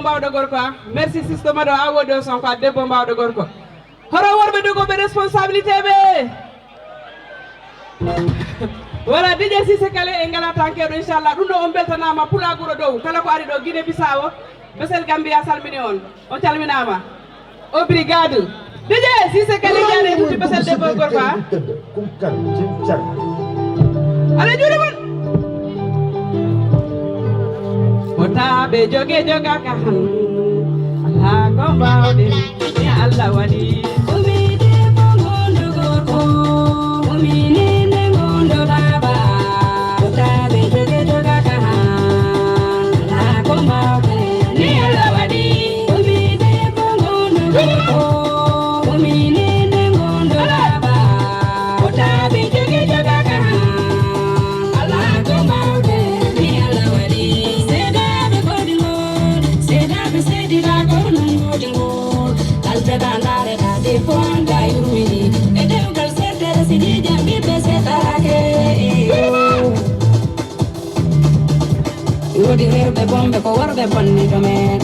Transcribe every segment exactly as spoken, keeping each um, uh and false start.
Mbaawɗo gorko, ah. Merci, sister Mado, a woodi o son ko a debbo mbaawɗo gorko. Hono worɓe dogooɓe responsabilité ɓe? Voilà, D J Cissé Kale, en ngala tan kewɗo, inchallah. Ɗum ɗo on beltanaama pulaagu ɗo dow. Kala ko ari ɗo Guinée Bissau, Besel Gambia salmini on. On calminaama. Obrigado. D J Cissé Kale jaare tuti Besel debbo e gorko, ah. Aɗa juuɗe mon. Wota ɓe joge joga ka han. Alaa ko mbaawɗen, ni Allah waɗi. Umi debbo ngondo gorko, umi nene ngondo baba. Wota ɓe joge joga ka han. Alaa ko mbaawɗen, ni Allah waɗi. Umi debbo ngondo gorko, umi nene ngondo baba. Wota ɓe joge joga ka han. Alaa ko mbaawɗen, ni Allah waɗi. Seedaaɓe koɗi ngol, seedaaɓe seedira ko non ngoodi ngol. Kalbe bandaare ka debbo an ka yurmini. E dewgal seetere sidi jambi be seetarake. Woodi rewɓe bonɓe ko worɓe bonni to men.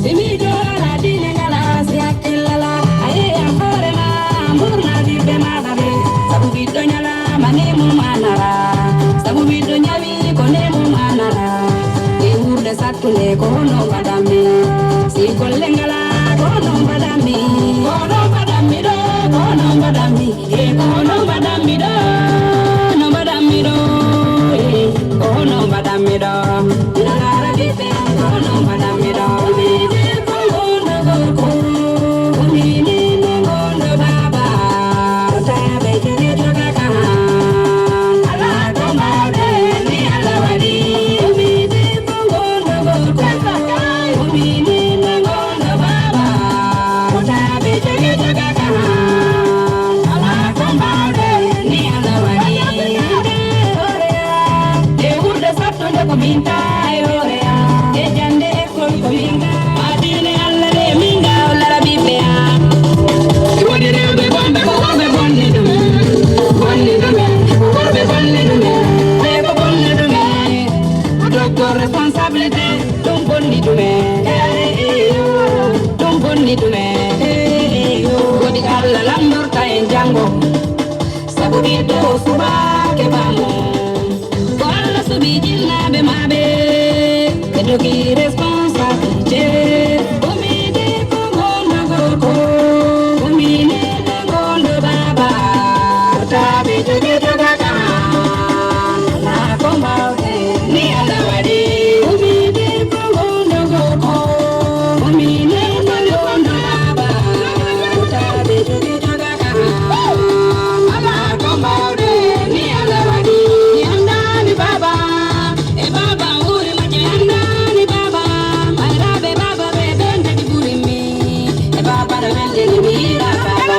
Si miijo haala diine ngala si hakkillala. A yeeyam hoore ma, a murna ɓiɓɓe maaɗa ɓe. Sabu ɓiɗɗo ñalaama nemo manara. Sabu ɓiɗɗo ñawi ko nemo manara. E wuurde sattunde ko hono mbaɗammi. Si golle ngala ko hono mbaɗammi. Ko hono mbaɗammi ɗo, ko hono mbaɗammi. E ko hono mbaɗanmi ɗo, no mbaɗanmi ɗo, e ko hono mbaɗanmi ɗo. Ina laara ɓiɓɓe am, ko hono mbaɗanmi ɗo. Umi debbo ngondo gorko, umi nene ngondo baba. Ko taɓe jogi joga ka. Alaa ko mbaawɗen, ni Allah waɗi. Umi debbo ngondo gorko, umi nene ngondo baba. Ko taɓe jogi joga ka. Alaa ko mbaawɗen, ni Allah waɗi. E wuurde sattunde ko min tawi hoore am. E jannde école ko min tawi. Maa diine Allah de min ga o lara ɓiɓɓe am. E woodi rewɓe bonɓe ko worɓe bonni ɗum. Bonni ɗum. Ko worɓe bonni ɗum. Ɓe ko bonni ɗum. Ko dokkol responsabilité. Ɗum bonni ɗume, ɗum bonni ɗume. Woodi Allah lamndorta en janngo, sabu ɓiɗɗo o suɓaake baamu. Ko Allah suɓi jinnaaɓe maaɓe, ɓe dogi responsabilité. Umi debbo ngondo gorko, umi nene ngondo baba. Ko taɓe jogi joga ka. Alaa ko mbaawɗen. Ni Allah waɗi. Umi debbo ngondo gorko. Umi nene ngondo baba. Wota ɓe jogi joga ka. Alaa ko mbaawɗen. Ni Allah waɗi. Mi anndaani baba. E baba wuuri majje anndaani baba. Mayraaɓe baba ɓe ɓen kadi ɓuri mi. E baba no welde ni mi yiɗa baba.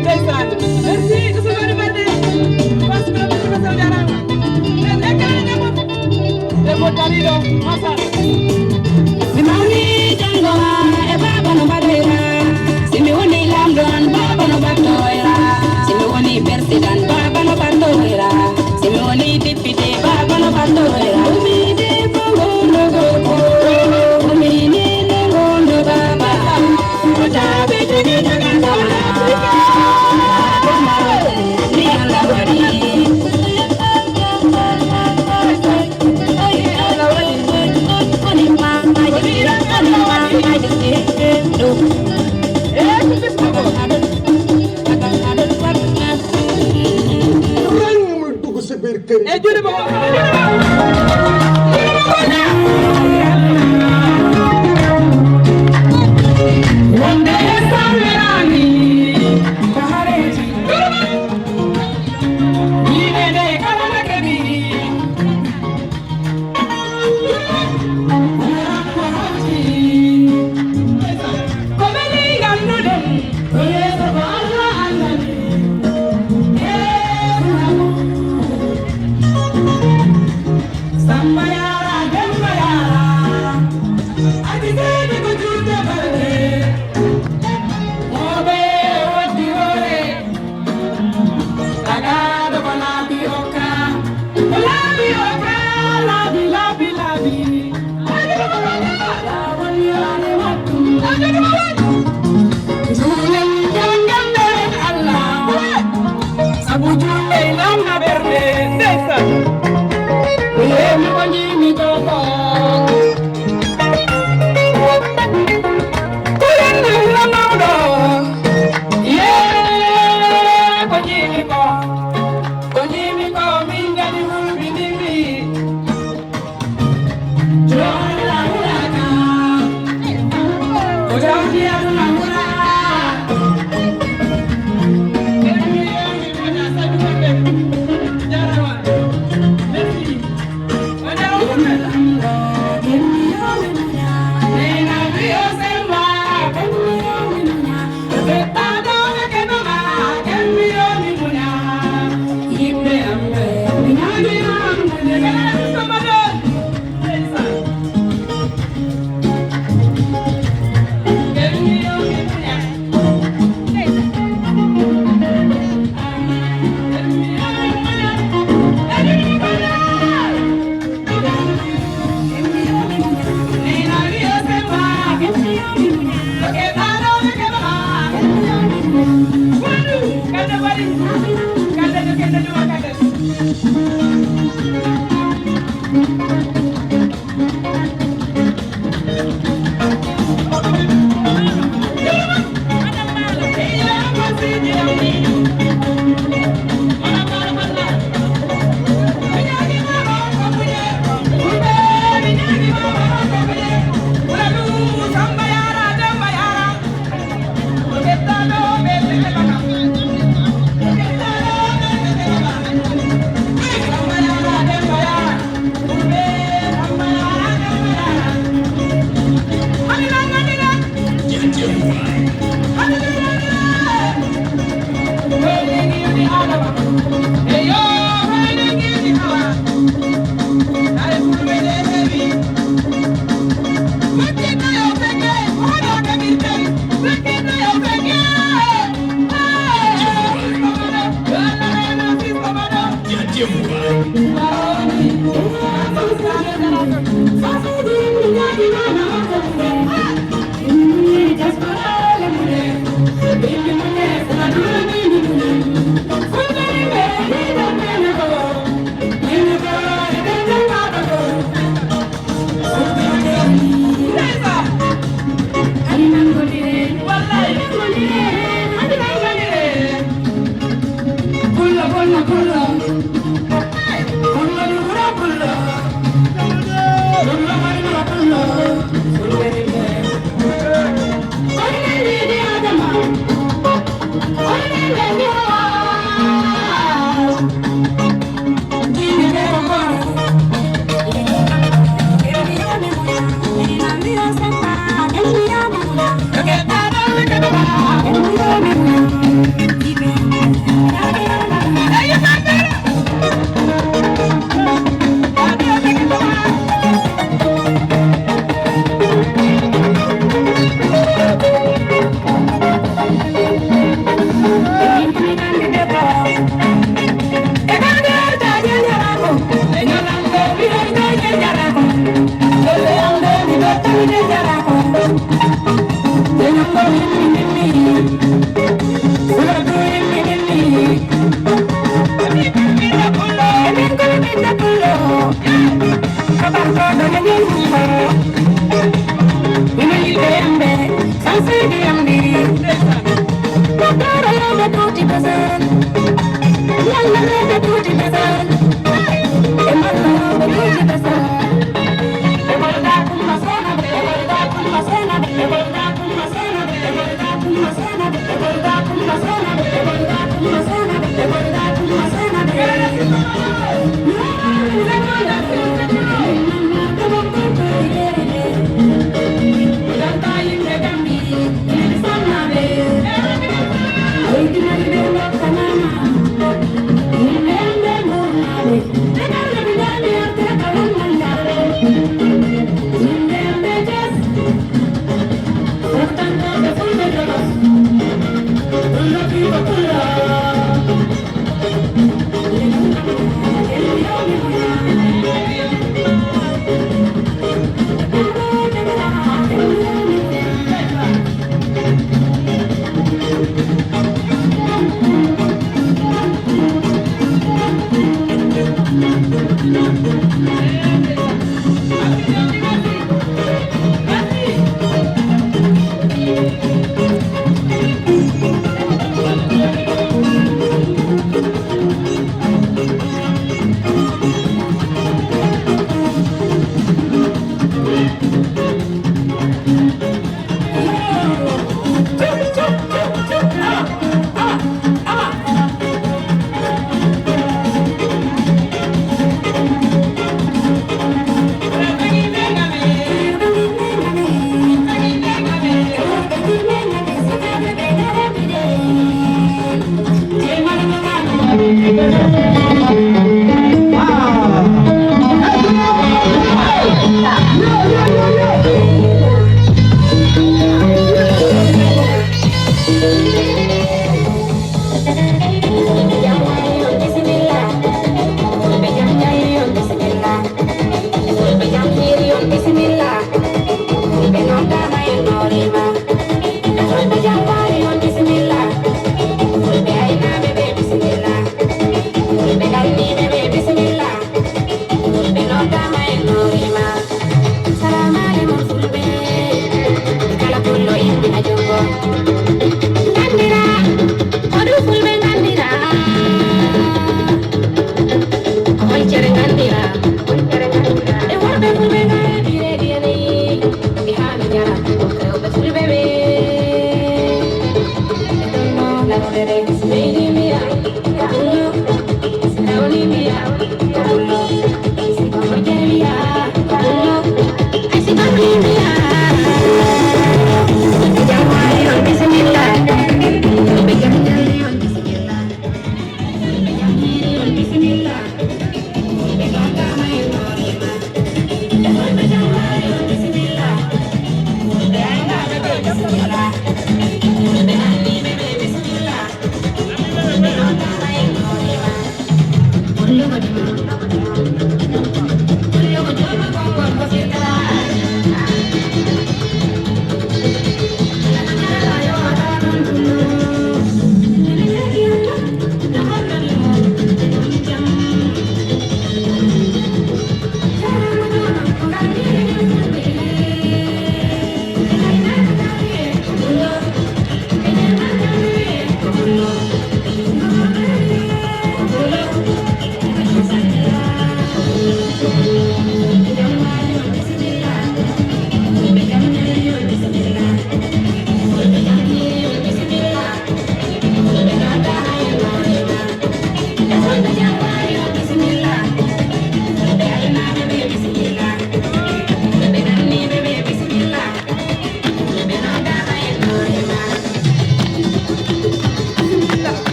Ndeysaan. Merci, ko soɓaade balɗe. Parce que ko soɓaade jarama. Ɓe ɓe kala debbo. Debbo dariɗo, masala. Mi mawni janngo ma e baba no mbaɗoyra. Si mi woni lamɗo an baba no mbaɗtoyra. Si mi woni persidan baba no mbaɗtoyra. Si mi woni député baba no mbaɗtoyra. Umi debbo ngondo gorko. Umi nene ngondo baba. Ko taɓe jogi joga ka. Ni Allah waɗi.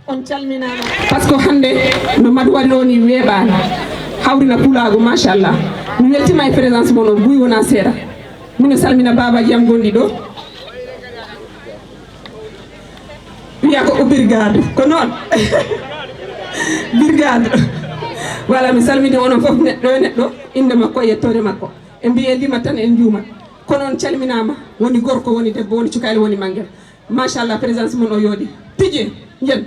On calminaama. Par ce que hannde no Madu waɗi ɗo ni weeɓaani. Hawrina pulaagu, machallah. Mi weltima e présence mon o, buy wona seeɗa. Mino salmina baabaaji am gonɗi ɗo. Wiya ko obrigado. Ko noon. Obrigado. Voilà, mi salmini onon fof, neɗɗo e neɗɗo, innde makko e yettoore makko. En mbiyi en limat tan, en njuumat. Kono on calminaama, woni gorko, woni debbo, woni cukaali, woni manngel. Machallah, présence mon o yooɗi. Tijjee, njen.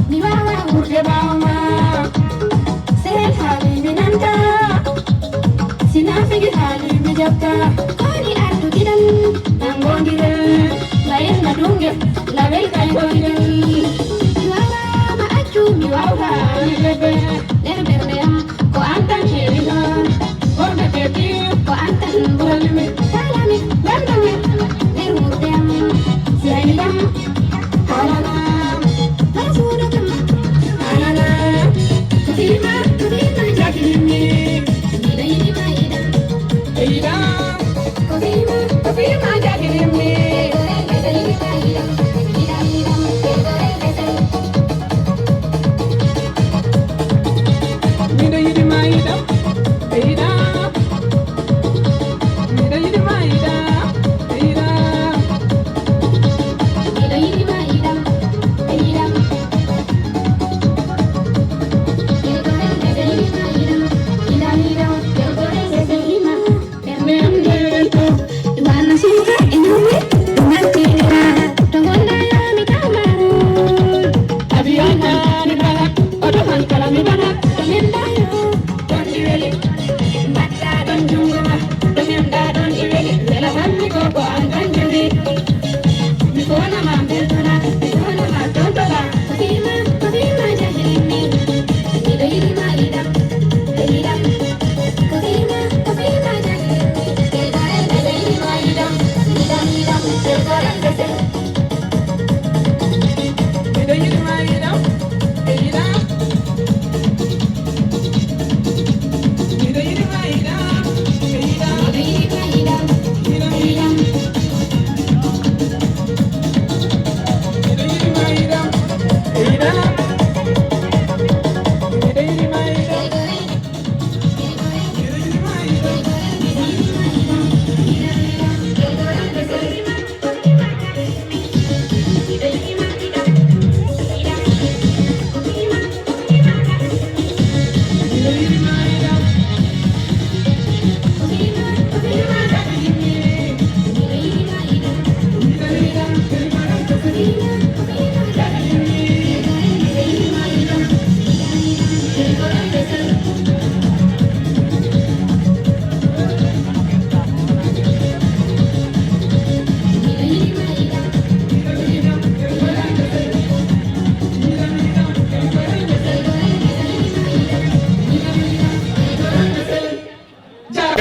Mi waawaa wuurde ɓaawo ma. Sehel haali mi nanta. Si naafigi haali mi jaɓta. Ko woni artuki ɗam? Nanngondiren. Mbayel ma duŋgel. Lawel kay goyɗen. Mi waawaa ma accu mi waawaa. Mi bebe. Nder ɓernde am. Ko an tan heewi ɗon. Worɓe ɓe ɓiy, ko an tan ɓurani mi. Kalami, ɓernde mi, nder wuurde am. Si a yiɗam, kalana, haa suudu kam. Kalana, ko fii ma, ko fii ma jagini mi. Miɗo yiɗi ma yiɗam. E yiɗam. Ko fii ma, ko fii ma jagini mi. Ɓe gorel ɓe yiɗi ma yiɗam. Yiɗam, yiɗam, ɓe gorel ɓe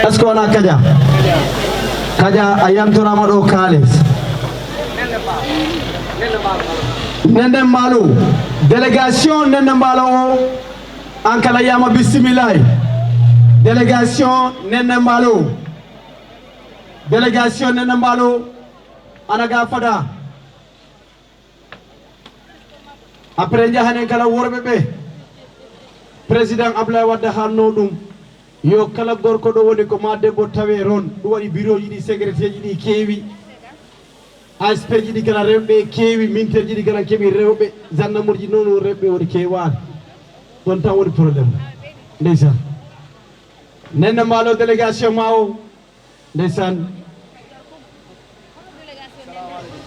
Est-ce que wona Kaja? Kaja, a yantorama ɗo kaalis. Nenden Mbaalo, délégation Nenden Mbaalo o, an kala yama bisimillahi. Délégation Nenden Mbaalo, délégation Nenden Mbaalo, ana ga fada. Après, njahanen kala worɓe ɓe. Président Abdoulaye Wade haalno ɗum. Yo kala gorko ɗo woni ko ma debbo tawe ron. Ɗum waɗi bureau ji ɗi, secrétaire ji ɗi keewi. A S P ji ɗi kala rewɓe keewi, minter ji ɗi kala keewi rewɓe, gendarmerie ji noon rewɓe woni keewaani. Ɗon tan woni problème. Ndeysaan. Nenne Mbaalo délégation ma o. Ndeysaan.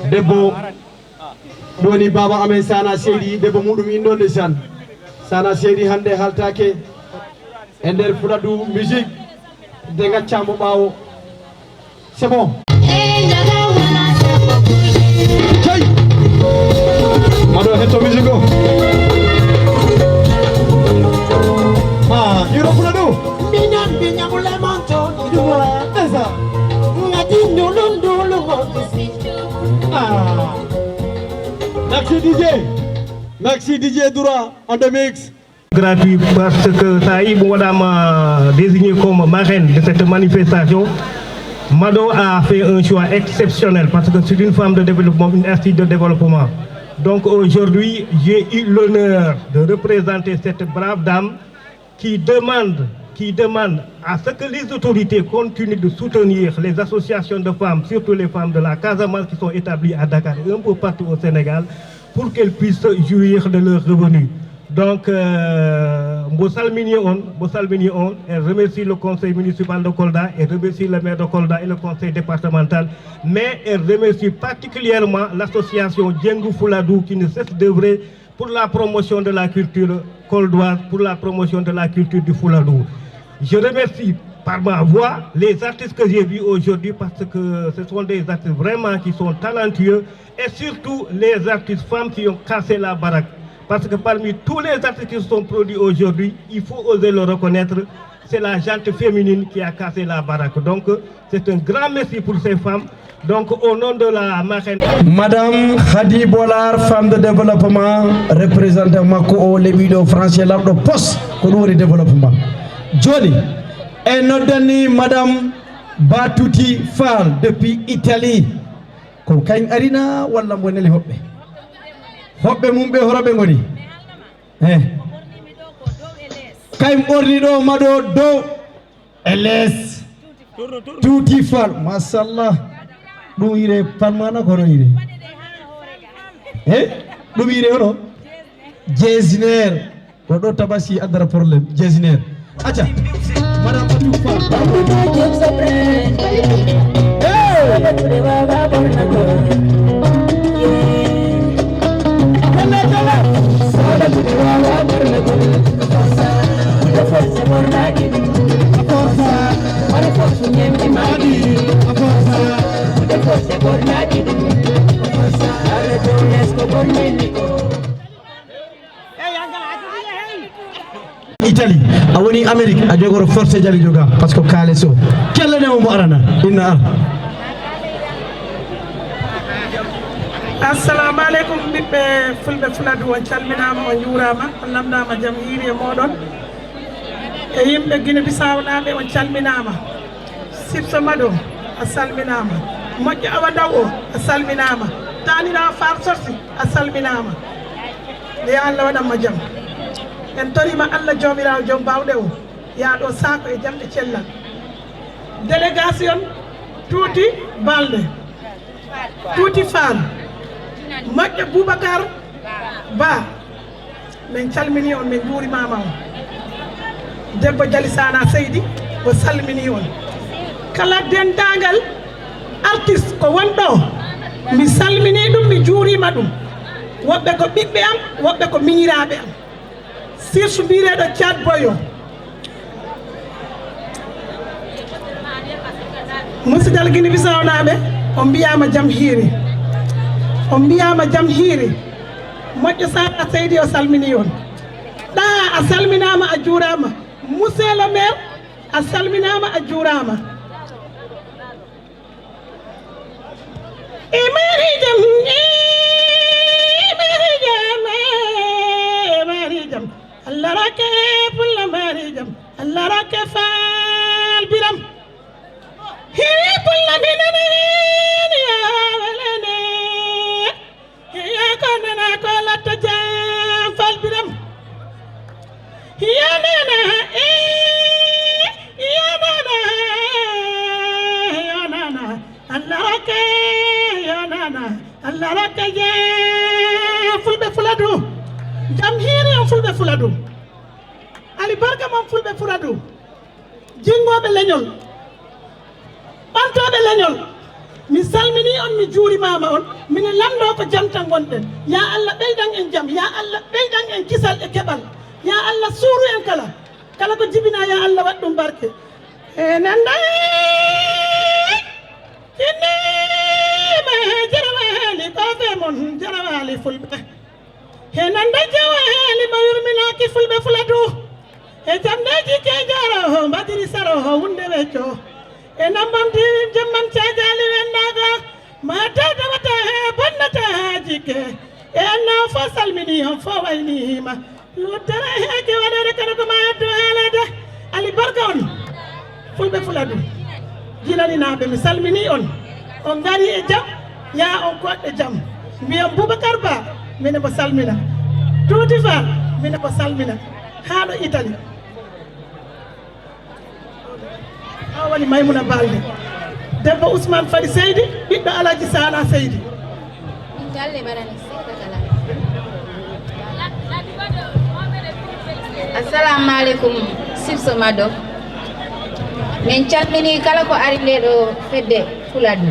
Debbo, ɗum woni baaba amen Sana Seydi, debbo muɗum inɗo ndeysaan. Sana Seydi hannde haaltaake e nder Fuladu Musique, de ngaccaamo ɓaawo. C'est bon. Cey! Aɗo hetto musique o. Ah, Yoro Fuladu. Minon, minon, lemon, to, duwa. Esa. Ngati, ndulun, ndulun, mo, bisi. Ah. Merci D J. Merci D J Dura on the mix. Gratuit parce que ça y est, on m'a désigné comme marraine de cette manifestation. Mado a fait un choix exceptionnel parce que c'est une femme de développement, une artiste de développement. Donc aujourd'hui, j'ai eu l'honneur de représenter cette brave dame qui demande, qui demande à ce que les autorités continuent de soutenir les associations de femmes, surtout les femmes de la Casamance qui sont établies à Dakar et un peu partout au Sénégal, pour qu'elles puissent jouir de leurs revenus. Donc, euh, mbo salmini on, mbo salmini on, elle remercie le conseil municipal de Kolda, elle remercie le maire de Kolda et le conseil départemental, mais elle remercie particulièrement l'association Djengu Fuladou qui ne cesse d'œuvrer pour la promotion de la culture coldoise, pour la promotion de la culture du Fouladou. Je remercie par ma voix les artistes que j'ai vus aujourd'hui parce que ce sont des artistes vraiment qui sont talentueux et surtout les artistes femmes qui ont cassé la baraque. Parce que parmi tous les artistes qui se sont produits aujourd'hui, il faut oser le reconnaître, c'est la gente féminine qui a cassé la baraque. Donc, c'est un grand merci pour ces femmes. Donc, au nom de la marraine. Madame Khady Bolar, femme de développement, représentant makko o leɓiɗo français lamɗo pos, ko ɗum woni développement. Joni, en noddani Madame Batuti Fall depuis Italie. Ko kañ arina walla mbo neli hoɓɓe? Hoɓɓe mum ɓe horo ɓe ngoni? Eh. Kañ ɓorni ɗo maɗo dow. L S. Tuuti Fall, machallah. Ɗum yire palmana kono yire. Eh? Ɗum yire hono? Jesner. Ko ɗo tabasi addara problème. Jesner. Acca. Madame Fatou Fall. Hey! Italie, a woni Amérique, a jogoro forcé jali joga, parce que kaale so. Kelle ne mo arana, inna ar. Assalamu aleykum, ɓiɓɓe fulɓe Fuladu, on calminaama, on njuuraama, on lamndaama jam hiiri e mooɗon. E yimɓe Guinée Bissau naaɓe, on calminaama. Sipso Mado, a salminaama. Moƴƴo Awa Ndaw o, a salminaama. Taaniraawo Faar Sorsi, a salminaama. Yo Allah waɗan ma jam. En toriima Allah Joomiraawo Joom Baawɗe o, yaa ɗo saako e jam e cellal. Délégation Tuuti Balde. Tuuti Faal. Moƴƴo Boubacar Ba. Min calminii on, min njuurimaama on. Debbo Jali Sana Seydi, o salminii on. Kala denndaangal artiste ko won ɗoo, mi salminii ɗum, mi juuriima ɗum. Woɓɓe ko ɓiɓɓe am, woɓɓe ko miñiraaɓe am. Surtout mbiyeteeɗo Thiat Boyo. Musidal Guinée Bissau naaɓe, on mbiyaama jam hiiri. On mbiyaama jam hiiri. Moƴƴo Sara Seydi o salminii on. Ɗaha a salminaama, a juuraama. Monsieur le maire, a salminaama, a juuraama. E mari jam, e mari jam, e mari jam. Allah rake pulla mari jam. Allah rake fal biram. He pulla minene ya walene. He ya konana ko latta jam fal biram. Ya nana, eh, ya nana, ya nana. Allah rake, ya nana. Allah rake je fulɓe Fuladu. Jam hiiri on fulɓe Fuladu. Ali barka mon fulɓe Fuladu. Jinngooɓe leñol. Ɓantooɓe leñol. Mi salminii on, mi juurimaama on. Minen lanndoo ko jam tan ngonɗen. Ya Allah ɓeydan en jam. Ya Allah ɓeydan en kisal e keɓal. Ya Allah suuru en kala. Kala ko jibinaa, ya Allah waɗ ɗum barke. E nanda. Kinniima jarawaali ko fe mon jarawaali fulɓe. He nanda jawaali ma yurminaaki fulɓe Fuladu. He jamdeeji ke jaro ho mbadiri saro ho wunde wecco. E nambam diwin jamman cajaali wennaaga. Ma tawta wata he bonnata ha jikke. E anna fo salmini on fo wayni hima. Luttara heeke waɗeede kadi ko ma addu haalade. Ali barka on. Fulɓe Fuladu. Jinaninaaɓe, mi salminii on. On ngarii e jam, yaa on koɗɗe jam. Mbiyan Boubacar Ba, mine mbo salmina. Tuuti Faal, mine mbo salmina. Haa ɗo Itali. O woni Maymuna Balde. Debbo Ousmane Fadi Seydi, ɓiɗɗo Alaji Sala Seydi. Min galle mbaɗani seeɗa kala. Assalamu aleykum, Sibso Mado. Min calminii kala ko ari nde ɗo fedde Fuladu.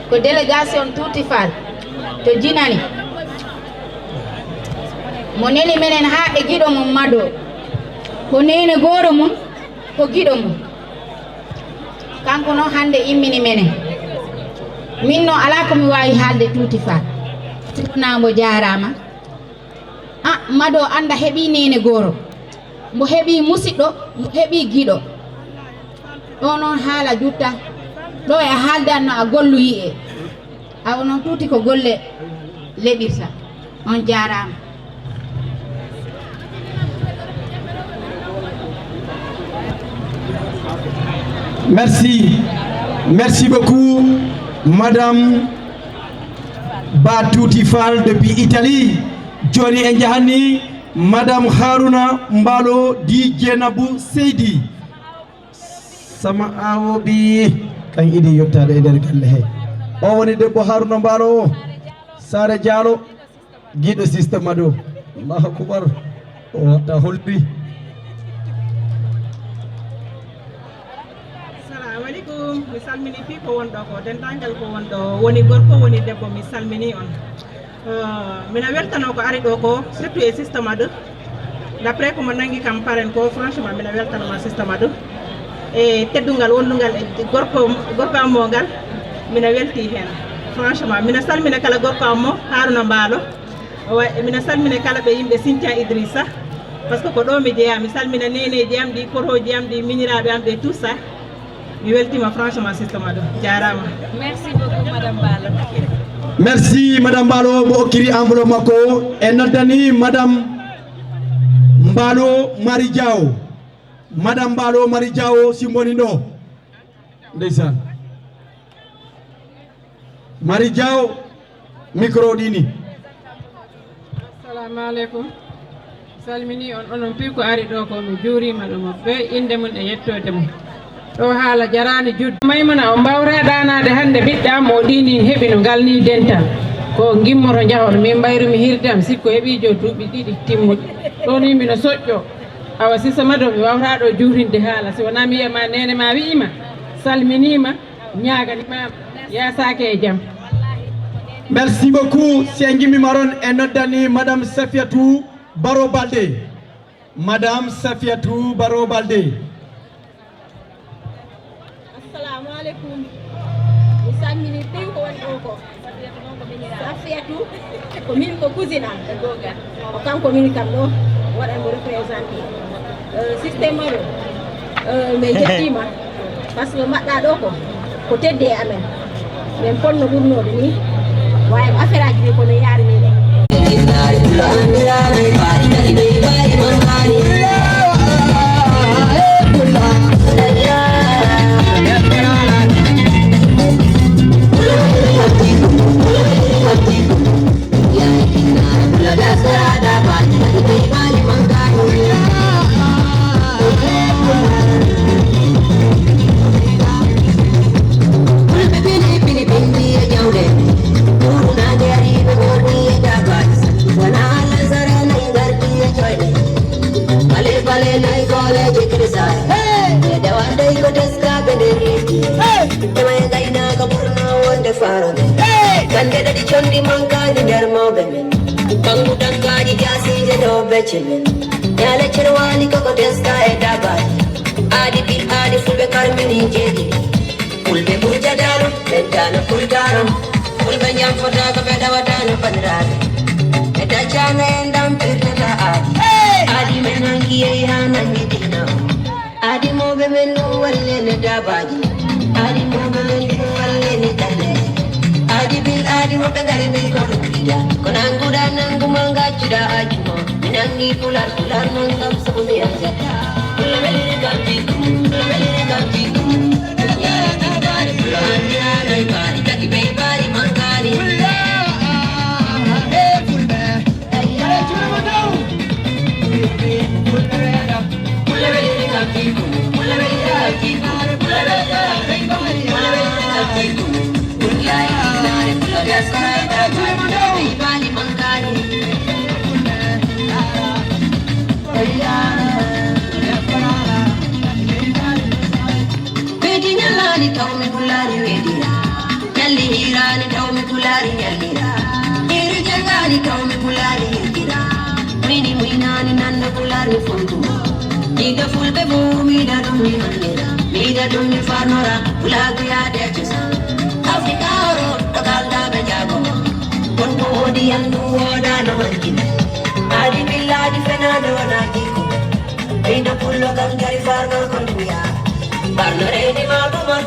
Ko délégation Tuuti Faal to Jinani. Mo neli menen haa e giɗo mum Mado. Ko neene gooro mum, ko giɗo mum. Kanko noon hannde immini menen. Min noon alaa ko mi waawi haalde Tuuti Faal. Sirnaango jaaraama. Ah, Mado annda heɓii neene gooro. Mbo heɓii musiɗɗo, mbo heɓii giɗo. Ɗo noon haala jutta. Ɗo e a haaldan no a gollu yi'e. Awa noon Tuuti ko golle leɓirta. On jaaraama. Merci. Merci beaucoup, Madame Ba Tuuti Fall depuis Italie. Jooni en njahanni Madame Haruna Mbaalo di Jeenabu Seydi. Sama Awo Bi, kan idi yottaade e nder galle he. O woni debbo Haruna Mbaalo o. Saare Jaalo. Giɗo sista Mado. Allahu akbar. O watta holbi. Assalamu alaikum. Mi salmini fii ko won ɗo ko, dendagal ko won ɗo, woni gorko, woni debbo, mi salmini on. Euh, mina weltano ko ari ɗo ko, surtout e sista Mado. D'après ko mo nangi kam paren ko, franchement, mina weltano ma sista Mado. E teddungal wondungal e gorko, gorko am mo ngal, mina welti hen. Franchement, mina salmina kala gorko am mo, Haruna Mbaalo. Owa, e mina salmina kala ɓe yimɓe Sintian Idrissa. Parce que ko ɗo mi jeeya, mi salmina neneji am ɗi, korooji am ɗi, miñiraaɓe am ɓe, tout ça. Mi weltima franchement, sista Mado. Jaaraama. Merci beaucoup, Madame Balo. Merci Madame Balo, mo okkiri enveloppe makko. En noddani Madame Balo Mari Diaw. Madame Balo Mari Diaw, si mboni ɗo. Ndeysaan. Mari Diaw, micro ɗini. Assalamu aleykum. Mi salmini on, onon piiko ari ɗo ko, mi juurima ɗum be inde mum e yettoode mum. Ɗo haala jarani juddu. Maymuna, on mbawra ɗanade hande ɓiɗɗo am o ɗini heɓino ngal ni dental. Ko gimmoto jahon, min mbayru mi hirde am sikko heɓi jo duuɓi ɗiɗi timmuɗi. Ɗo ni mino soƴƴo. Awa, Sisa Mado, mi wawata ɗo juurinde haala, si wonaa mi wiya ma neene ma wi'ima, salminiima, ñaaganimaama, yaasaake e jam. Merci beaucoup. Si en ngimmima ron, en noddani Madame Safiatou Baro Balde. Madame Safiatou Baro Balde. Assalamu aleykum. Mi salmini piw ko woni ɗo ko. Safiyatu, ko min ko cousine am. O kanko min kam ɗo, waɗan mo représenté. Euh, système o ɗo, euh, min jettima. Par ce que mbaɗɗa ɗo ko, ko tedde e amen. Min ponno ɓurnoɓe ni. Wawi ko affaire aji ɗi kono yaari ni ɗo. Kande ɗaɗi condi mankaji nder mawɓe men. Ɓanngu tanngaji jaasiije ɗo becce men. Yaale cerwali koko teska e dabaji. Aadi bil aadi fulɓe karmini jeeɗiɗi. Fulɓe ɓurjatano ɓeddano kultano. Fulɓe jamfotako ɓe ɗawatano bandiraɓe. Ɓe daccano en ɗam pirtata aadi. Aadi men hanki yehi ha nangi dina. Aadi mawɓe men ɗum wallene dabaji. Aadi mawɓe men ɗum wallene dalle. Aadi bil aadi woɓɓe gari bil ko ɗum ida. Ko nanguɗa nangu ma gaccuɗa aaju ma. Mi nangi pular pular man kam somi a jetta. Pular weliri kam jikum, pular weliri kam jikum. Pular weliri kam jikum. Pular weliri kam jikum. Pular weliri kam jikum. Pular weliri kam jikum. Pular weliri kam jikum. Beyti ñalaani taw mi pulaari weeɗira. Ñalli hiiraani taw mi pulaari ñallira. Hiiri janngaani taw mi pulaari hirjira. Mini muynaani nannda pulaar mi fontuma. Diga fulɓe fof miida ɗum mi anndira. Miida ɗum mi farnora. Pulaagu yaade e cosaan. Afrika oro ɗo kaldaaɓe jaagoma. Kon ko woodi yan ɗum woodaano wankina. Aadi billaaji fenaande wonaa jikko. Miida pullo kam jari farnor kon ɗum yaa. Barno reeni ma ɗuma.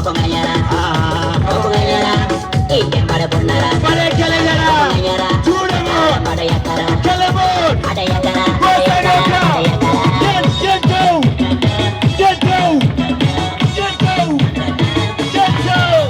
Ko ngañara, ko ngañara, inde mbaɗa bonnara. Mbaɗa kele ngara, juuɗe mon, kele mon, ko senoka, yen, yen dow, yen dow, yen dow, yen dow.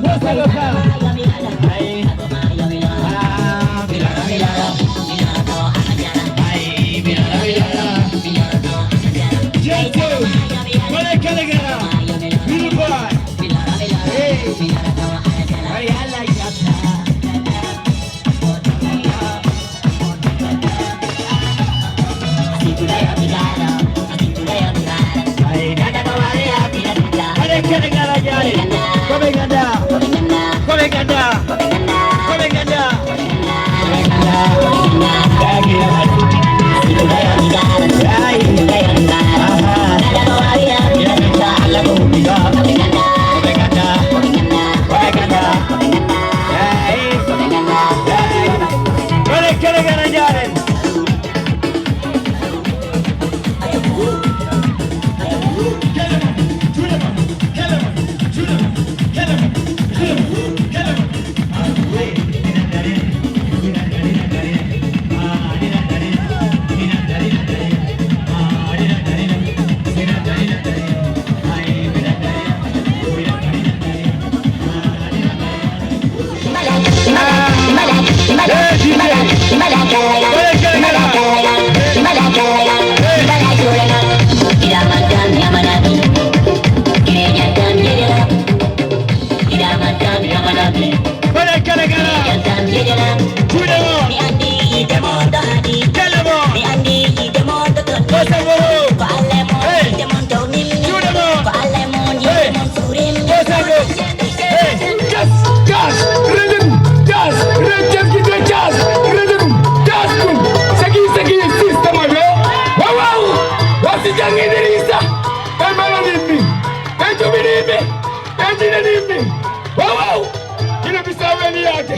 Ko senoka. Hey, gas, gas, rhythm, gas, rhythm, gas, rhythm, gas, boom. Sagi, sagi, system, ayo. Wow, wow. Wasi jangi Idrissa. Hey, Maladimbi. Hey, Jubinibi. Hey, Jinanimbi. Wow, wow. Ina bisa weni yake.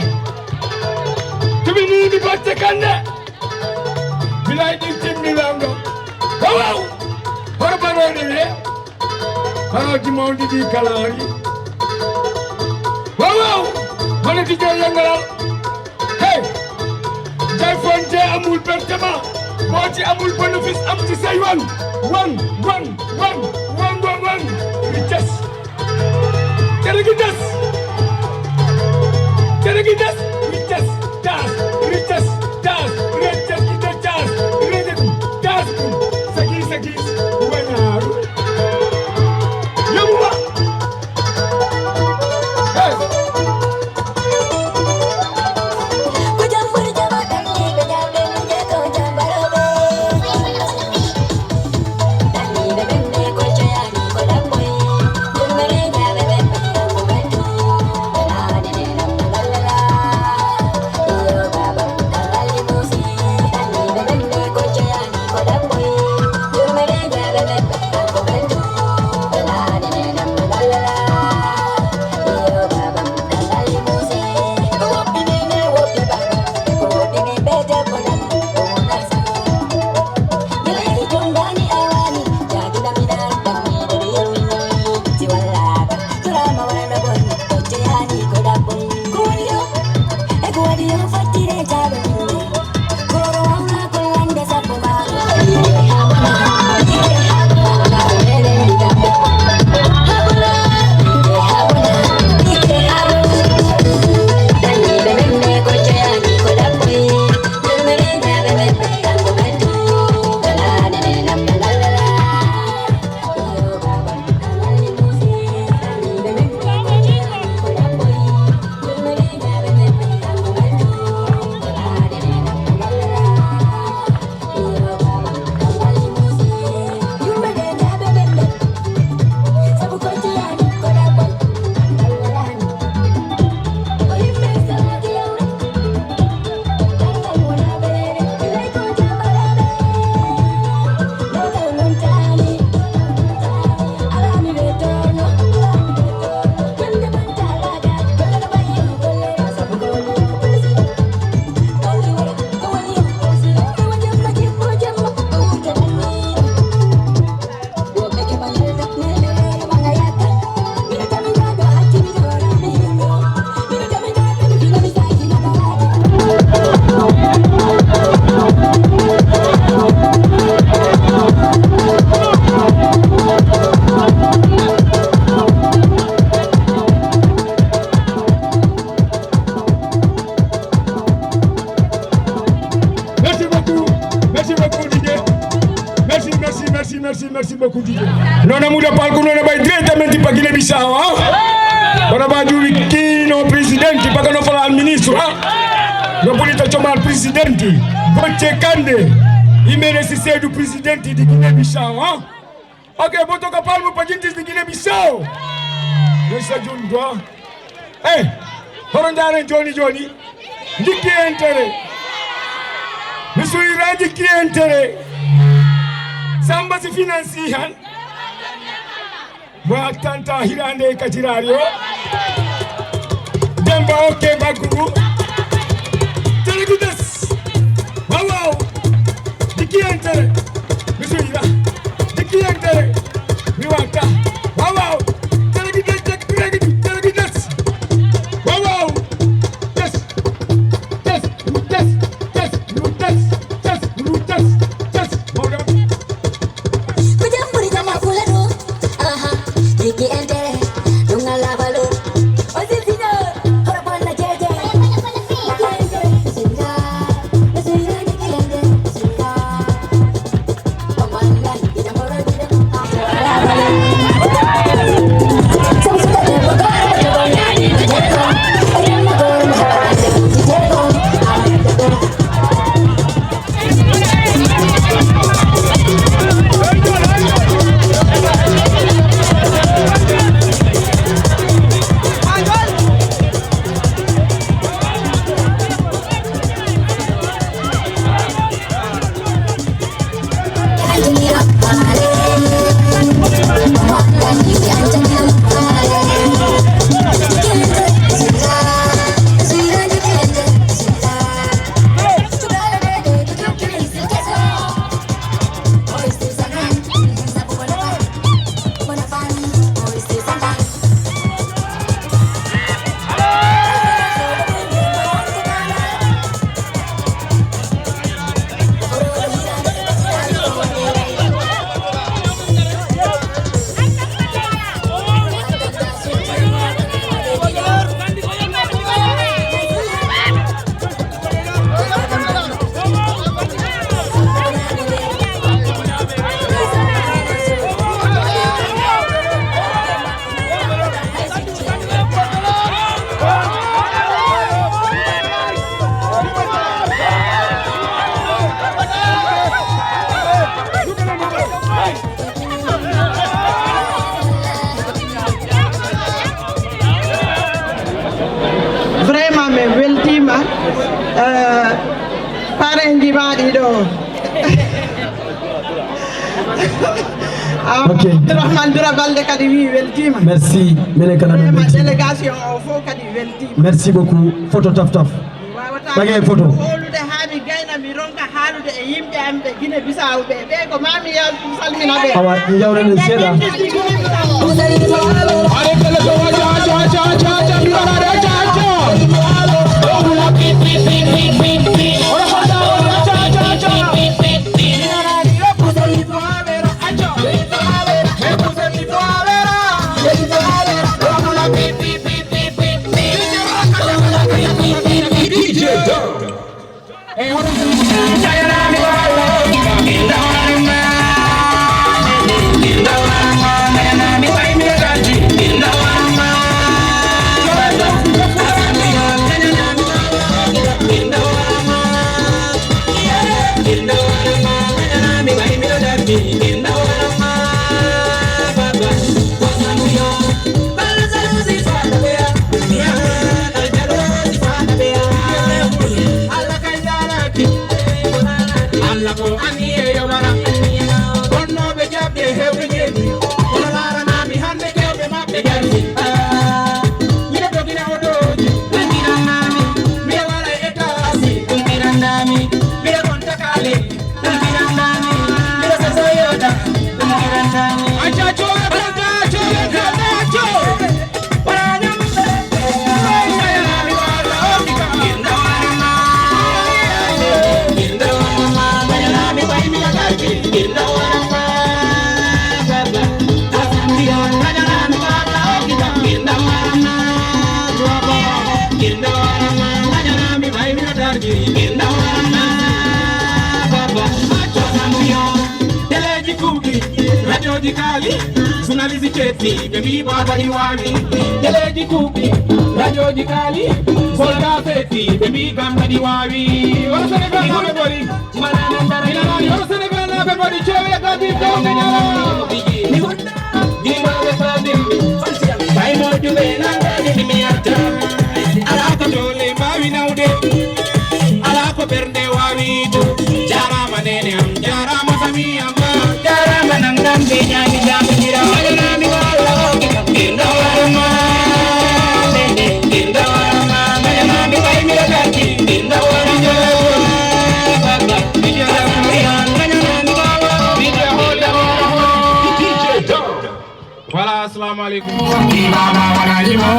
Jubinibi botte kande. Bilay ɗin timmi lanɗo. Wow, wow. Hono baroɗe ɓe. Harooji mawɗi ɗi kala ari. Wow, wow. Hono Tijo Yangalal. Hey. Jay Fonte amul bertema. Booti amul bénéfice am ci say wan. Wan, wan, wan, wan, wan, wan. Richesse. Cere gi des. Cere gi des. Richesse. Tas. Richesse. Tas. Richesse gi des. Tas. Richesse. Tas. Sagi, sagi. Wañaaru. Yóbbu ma. Hey. Merci, merci beaucoup, Didier. Nona muda palco, nona bai diretamente para Guiné-Bissau, hein? Para ba jubi kino presidente, para que não falar ministro, hein? Não pode estar chamar presidente. Boche Kande, e merece ser do presidente de Guiné-Bissau, hein? Ok, vou tocar palmo para gente de Guiné-Bissau. Deixa junto, hein? Eh, hono ndaaren jooni jooni, jikki entere. Mi suyra jikki entere. Samba si finansi han. Mo attanta hiraande e kajiraari o. Demba okke baggugu. Telegides. Waaw, waaw. Jikki entere. Mi suyra. Jikki entere. Mi watta. Waaw, waaw. Telegides, telegides, telegides. Waaw, waaw. Yes. Yes, yes, yes, yes, yes, yes, yes. Mawɗo. Ko jam ɓuri jam a fula ɗum. Aha, jiggi entere, ɗum alaa valeur. O sisino, hoto bonna jeeje. Jiggi entere, bismillah, bismillah, jiggi entere, bismillah. Vraiment, min weltiima. Eh, parenji maa ɗi ɗo. Ah, Ok. Abdourahmane Dura Balde kadi wi weltiima. Merci. Menen kala min Vraiment, beltiima. Délégation o fof kadi weltiima. Merci beaucoup. Photo taf taf. Ɓagee photo. Holude haa mi gayna, mi ronka haalude e yimɓe am ɓe Guinée Bissau ɓe. Ɓe ko maa mi yaw salmina ɓe. Awa, njawren en seeɗa. Allah ko anniye yowara. Bonnooɓe jaɓde heewde njeeɗi, kono laaranami hannde kewɓe maɓɓe jarti. Miɗo dogina otoji, ɗum mi rannami. Miɗo wara e étage, ɗum mi rannami. Miɗo gonta kaale, ɗum mi rannami. Miɗo sosoyota, ɗum mi rannami. Acca coore, acca coore, acca coore. Ji kaali, journaliste ceetti, ɓe mbii baaba ɗi waawi. Teleji kuuɓi, radioji kaali, soldat feetti, ɓe mbii Gamba ɗi waawi. Oɗo Senegal naaɓe mboɗi. Ina nani, oɗo Senegal naaɓe mboɗi, ceewe e gadi, jawdi ñaala. Gimbaɓe fadir, ɓay moƴƴuɓe nanɗani mi arta. Alaa ko doole mbaawi nawde, alaa ko ɓernde waawi yiide. Jaaraama neene am, jaaraama famille am. Jarama nangan be nyami jamu jira. Mayanami wala oki kam. Dinda warama. Dinda warama. Mayanami kai mira kaki. Dinda warama. Mayanami wala oki kam. Voilà, assalamu alaikum. Ibaba wala jimo.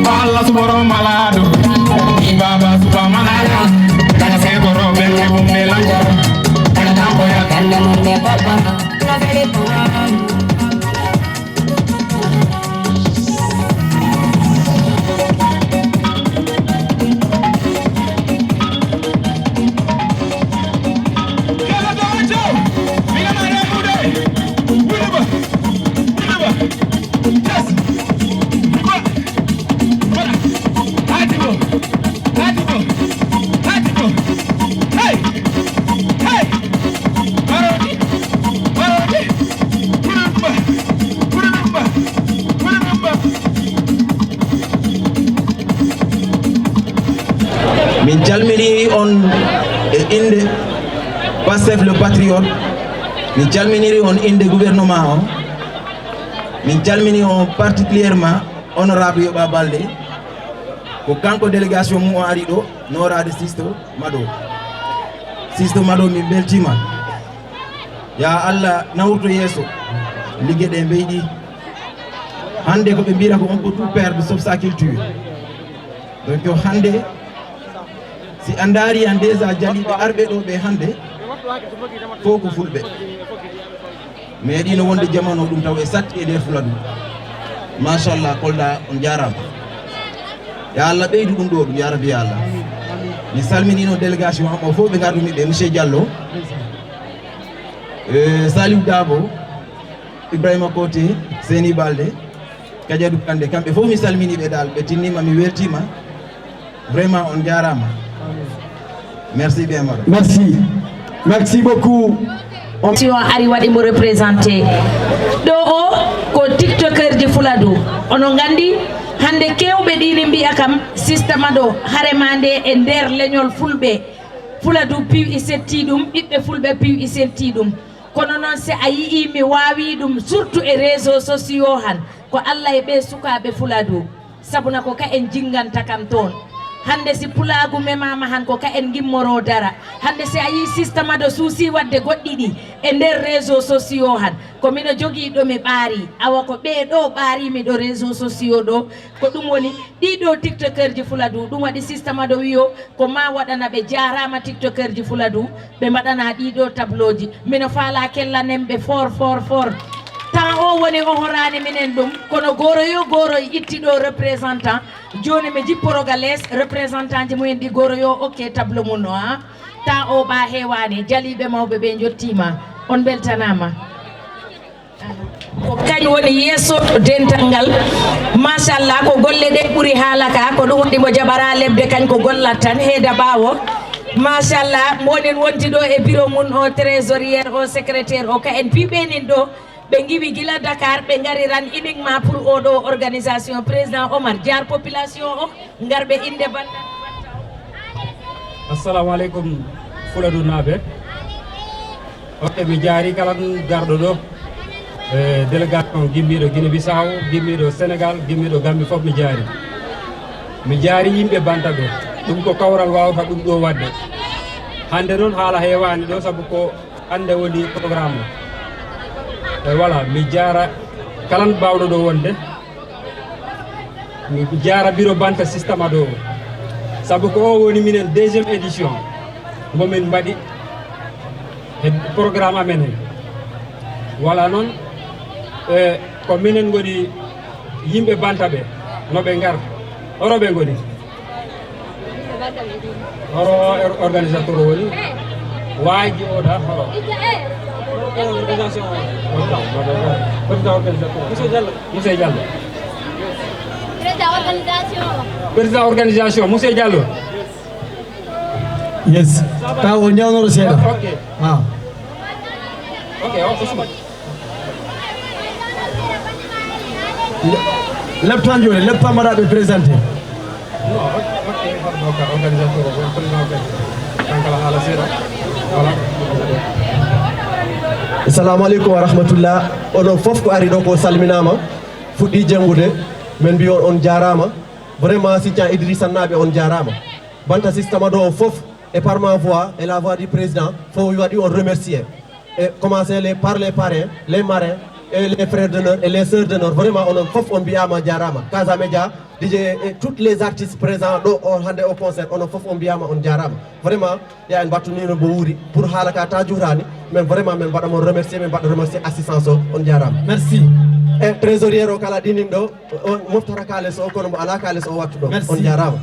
Pala suboro malado. Ibaba supa malaya. Kana se boro bende bumbe lanja. Kana tambo ya kanda munde papa. Min calmini on e innde Pastef le Patriote, min calminiri on innde gouvernement o, min calmini on particulièrement honorable Yoɓa Balde, ko kanko délégation mum o ari ɗo nooraade Sisto Mado. Sisto Mado, min mbeltiima. Ya Allah nawrto yeeso, ligge ɗe mbeyɗi. Hannde ko ɓe mbiyata ko on ko tout père de sauf sa culture. Donc hannde, si a ndaari han déjà jaliiɓe arɓe ɗo ɓe hannde, fof ko fulɓe. Meeɗiino wonde jamano ɗum taw e satti e nder Fuladu. Machallah, Kolda, on jaaraama. Yo Allah ɓeydu ɗum ɗo ɗum, ya Rabbi, ya Allah. Mi salminiino délégation am o fof ɓe ngartumi ɓe, Monsieur Diallo, eh, Saliou Dabo, Ibrahima Koté, Seni Balde, Kadiadou Kandé, kamɓe fof mi salminiiɓe dal, ɓe tinniima, mi weltiima. Vraiment, on jaaraama. Merci bien, madame. Merci. Merci beaucoup. On si on ari waɗi mo représenté. Ɗo o ko tiktokerji Fuladu. Onon nganndi, hannde keewɓe ɗiini mbiya kam, Sista Mado, hare ma nde e nder leñol Fulɓe. Fuladu piiw i setti ɗum, ɓiɓɓe Fulɓe piiw i setti ɗum. Kono noon, si a yii mi waawi ɗum, surtout e réseaux sociaux han, ko Allah e ɓee sukaaɓe Fuladu. Sabu na ko ka en jinnganta kam toon. Hannde si pulaagu memaama han, ko ka en ngimmoroo dara. Hannde si a yii Sista Mado suusii waɗde goɗɗi ɗi e nder réseaux sociaux han, ko mino jogii ɗo mi ɓaari. Awa ko ɓee ɗo ɓaari mi ɗo réseaux sociaux ɗo. Ko ɗum woni ɗii ɗo tiktokerji Fuladu. Ɗum waɗi Sista Mado wiyo ko ma waɗana ɓe jaaraama tiktokerji Fuladu. Ɓe mbaɗana ɗii ɗo tableauji. Mino faalaa kellanen ɓe fort, fort, fort. Temps o woni o horaani minen ɗum. Kono Goroyo, Goroyo itti ɗo représentant. Jooni mi jipporo ga les représentant ji mumen ɗi Goroyo okke tableau mum no, ha. Temps o ɓa heewaani. Jaliiɓe mawɓe ɓe njottiima. On mbeltanaama. Ko kañ woni yeeso dental ngal. Machallah, ko golle ɗe ɓuri haala ka, ko ɗum waɗi mo jaɓara lebde kañ ko gollat tan, heeda ɓaawo. Machallah, mo wonin wonti ɗo e bureau mum o, trésorier o, secrétaire o, ka en piiɓe nin ɗo, ɓe ngiwi gila Dakar, ɓe ngari ran uniquement pour oɗo organisation. Président Omar, jaar population o, ngar ɓe innde bannda. Assalamu aleykum, Fuladu naaɓe. Ok, mi jaari kala garɗo ɗo. E délégation gimmiiɗo Guinée Bissau, gimmiiɗo Sénégal, gimmiiɗo Gambie fof mi jaari. Mi jaari yimɓe Banta ɓe. Ɗum ko kawral waawata ɗum ɗo waɗde. Hannde noon haala heewaani ɗo sabu ko hannde woni programme o. E voilà, mi jaara kala baawɗo ɗo wonde. Mi jaara bureau Banta Sista Mado o. Sabu ko o woni minen deuxième édition mo min mbaɗi he programme amen he. Voilà noon, e, ko minen ngoni yimɓe Banta ɓe, no ɓe ngar. Horo ɓe ngoni? Horo or-, organisateur woni? Waaji o da, horo? Organisation. Président organisateur. Monsieur Diallo. Monsieur Diallo. Président organisation. Président organisation, Monsieur Diallo. Yes. Taw o ñawnoro seeɗa. Ok. Ah. Ok, on ko suma. Leptan joni, leptan mbaɗa ɓe présenté. Assalamu aleykum wa rahmatullah. Onon fof ko ari ɗo ko salminama. Fuɗɗi janngude. Min mbi on, on jarama. Vraiment, Sithian Idrissa naaɓe, on jarama. Banta système ɗo fof, et par ma voix et la voix du président, fof waɗi on remercier. Et commencer les, par les parrains, les marraines, et les frères d'honneur et les sœurs d'honneur. Vraiment, onon fof on mbiyama jarama. Casa Media, D J et tous les artistes présents ɗo o hande au concert, onon fof on mbiyama on jarama. Vraiment, ya en battunino bo wuuri pour haala ka ta juurani, mais vraiment min mbaɗa mon remercier, min mbaɗa remercier assistance o, on jarama. Merci. E trésorier o kala ɗinin ɗo, o moftata kalis o, kono mo ala kalis o wattu ɗo. Merci. On jarama.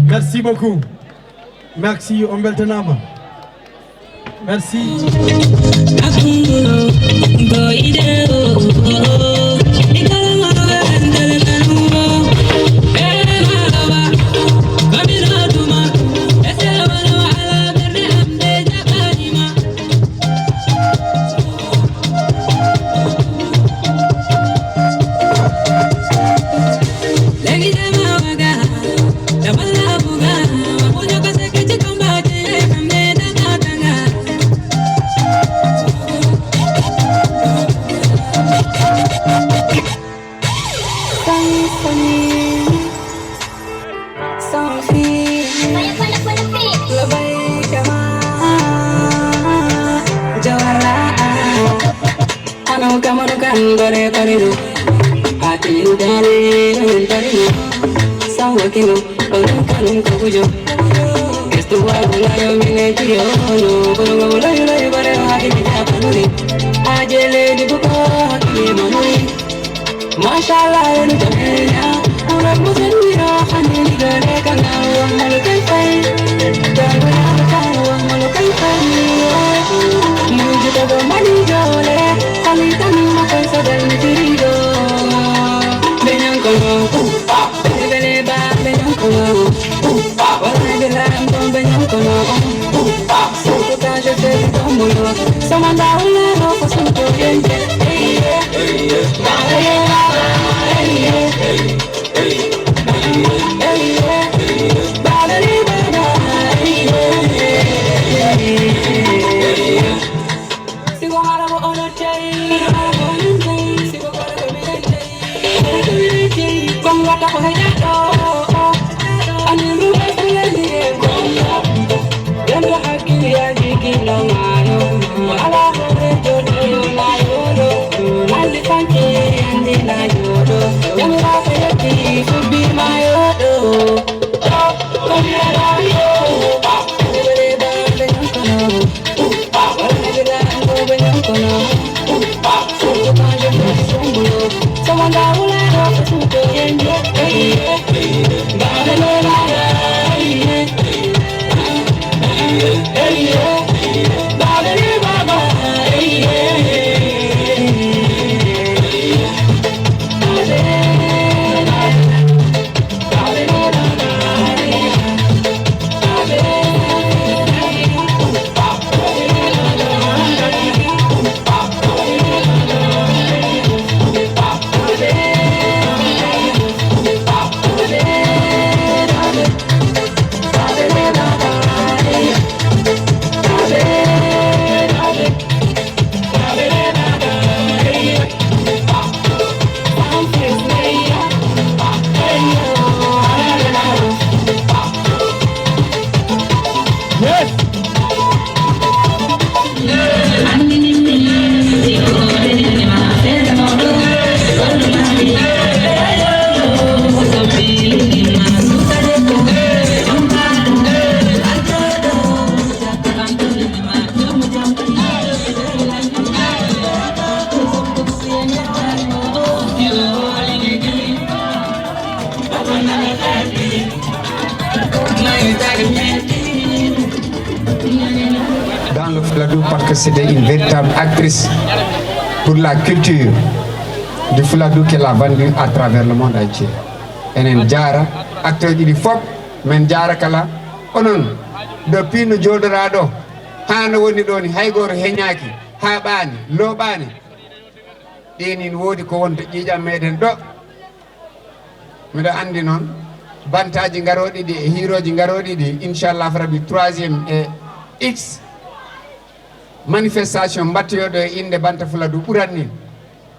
Merci beaucoup. Merci, on beltanama. Merci. Sans fil. Labbaik ma Jawara. Ano kamano kan dore tarino. Atin dare tarino. Sawa kino, onon kanun kabujo. Esto wa gula yo mine jiyo no. Bolo ngolo yo yo bare hakili japanuri. Ajele di buko hakili manuri. Mashallah, en jamenya. Ura musenira hanini gare kana wa molo kai fai. Gare kana wa molo kai fai. Muji to go mani jole. Kali tani ma kai sa dal mi tirido. Benyan kono. Bele ba benyan kono. Wala bela ko benyan kono. Sukuta je te tombolo. Samanda ulero ko sunto yende. Fuladu, parce que c'était une véritable actrice pour la culture du Fuladu qu'elle a vendue à travers le monde entier. Enen jaara acteur ji ɗi fof, men jaara kala onon. Depuis no jooɗoraa ɗo haa no woni ɗo ni, hay gooto heñaaki, haaɓaani, looɓaani. Ɗi nin woodi ko wonta ƴiiƴam meɗen ɗo. Miɗo anndi noon, bantaaji garooɗi ɗi e hiirooji garooɗi ɗi, inchallah rabbi, troisième e X, manifestation mbattoyooɗo e innde Banta Fuladu ɓuran nin.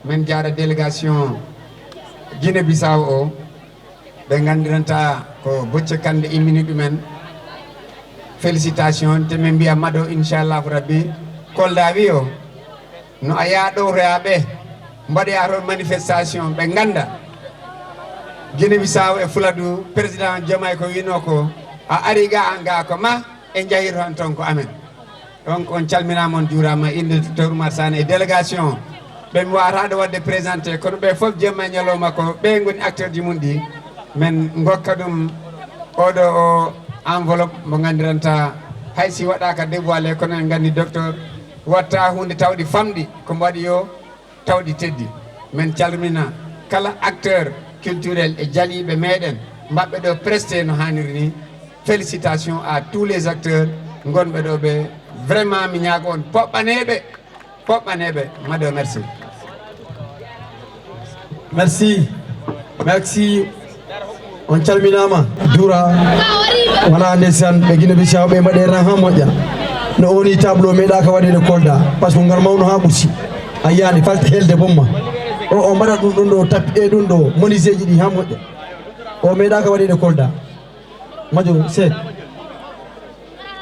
Men jaara délégation Guinée Bissau o, ɓe nganndiranta ko Bocce Kande immini ɗumen. Félicitation, te min mbiya Mado, inchallahu rabbi. Kolda wi o, no a yaa ɗowtoyaa ɓe, mbaɗoyaa toon manifestation, ɓe ngannda. Guinée Bissau e Fuladu, président Diomaye ko wino ko, a ari ga an ga ko ma, e njahir hon toon ko amen. Donc, on calminaama, on juuraama, innde docteur Oumar Sane e délégation. Ɓe mi waawata ɗo waɗde présenté, kono ɓe fof jemma e ñalawma ko ɓe ngoni acteur ji mum ɗi. Men ngokka ɗum oɗo o enveloppe mo nganndiranta hay si waɗaaka dévoilé, kono en nganndi docteur watta huunde tawɗi famɗi ko mbaɗi yo tawɗi teddi. Men calmina kala acteur culturel e jaliiɓe meɗen mbaɓɓe ɗo presté no haaniri ni. Félicitations à tous les acteurs ngonɓe ɗo ɓe. Vraiment, mi ñaago on poɓɓaneɓe, poɓɓaneɓe. Mado, merci. Merci. Merci. On calminaama, juura. Wala ndeysaan, ɓe Guinée Bissau ɓe mbaɗe ran haa moƴƴa. No o woni tableau meeɗaaka waɗeede Kolda, parce que ngal mawno haa ɓurti. A yiyaani falte helde bomma. O o mbaɗa ɗum ɗum ɗo, tappi e ɗum ɗo, moniseeji ɗi haa moƴƴa. O meeɗaaka waɗeede Kolda. Majo Seek.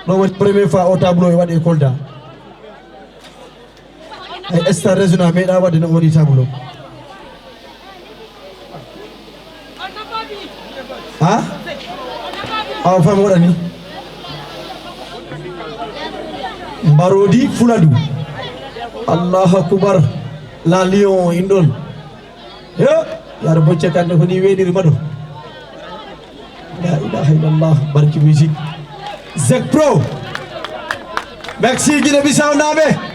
Ɗo woni première fois o tableau e waɗe Kolda. Hay star régional meeɗa waɗde no woni tableau. Ha? Awa fam waɗani. Mbarodi Fuladu. Allahu akbar. La lion in ɗon. He, yaro Bocce Kande ko ni weɗiri Mado. La ilaha illallah, barki musique. Zek Pro. Merci Guinée Bissau naaɓe.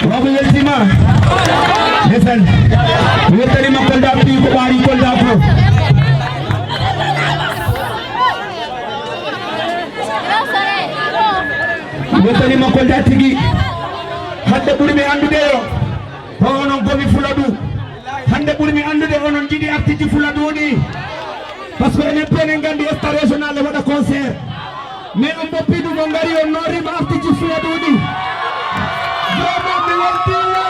Baba weltima. Ndesan. Mi weltanima Kolda pi ko ɓaari Kolda ko. Mi weltanima Kolda tigi. Hande ɓuri mi andude yo. Ko onon gomi Fuladu. Hande ɓuri mi andude onon jiɗi artiji Fuladu ni. Parce que enen pen en gandi esta régional e waɗa concert. Mais on boppi ɗum on ngari on noorima artiji Fuladu ni. Vraiment mi weltima.